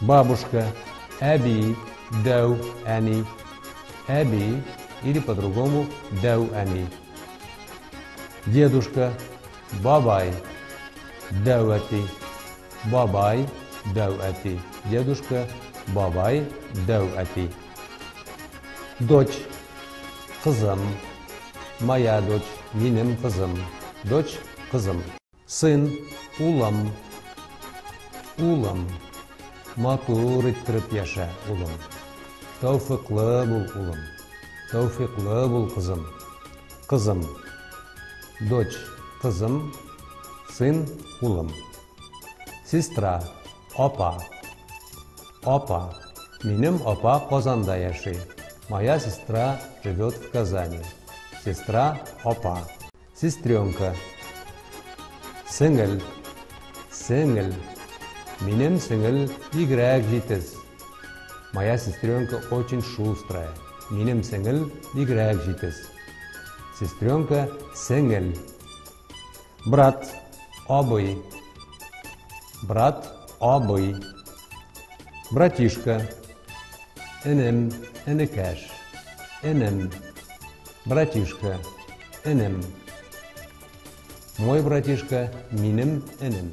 Бабушка, әби, дәү әни. Әби или по-другому дәү әни. Дедушка, бабай, дәү әти. Бабай, дәү әти. Дедушка, бабай, дәү әти. Дочь, кызым. Моя дочь, минем кызым. Дочь, кызым. Сын, улым. Улым. Матур иттереп яшә, улым. Тәүфыйклы бул, улым. Тәүфыйклы бул, кызым. Кызым. Дочь, кызым. Сын, улым. Сестра, апа. Апа. Минем апа Казанда яши. Моя сестра живет в Казани. Сестра, апа. Сестренка. Сеңел. Сеңел. Минем сеңел бигрәк җитез. Моя сестренка очень шустрая. Минем сеңел бигрәк җитез. Сестренка, сеңел. Брат, абый. Брат, абый. Братишка. Энем, энекәш. Энем. Братишка, энем. Мой братишка, минем энем.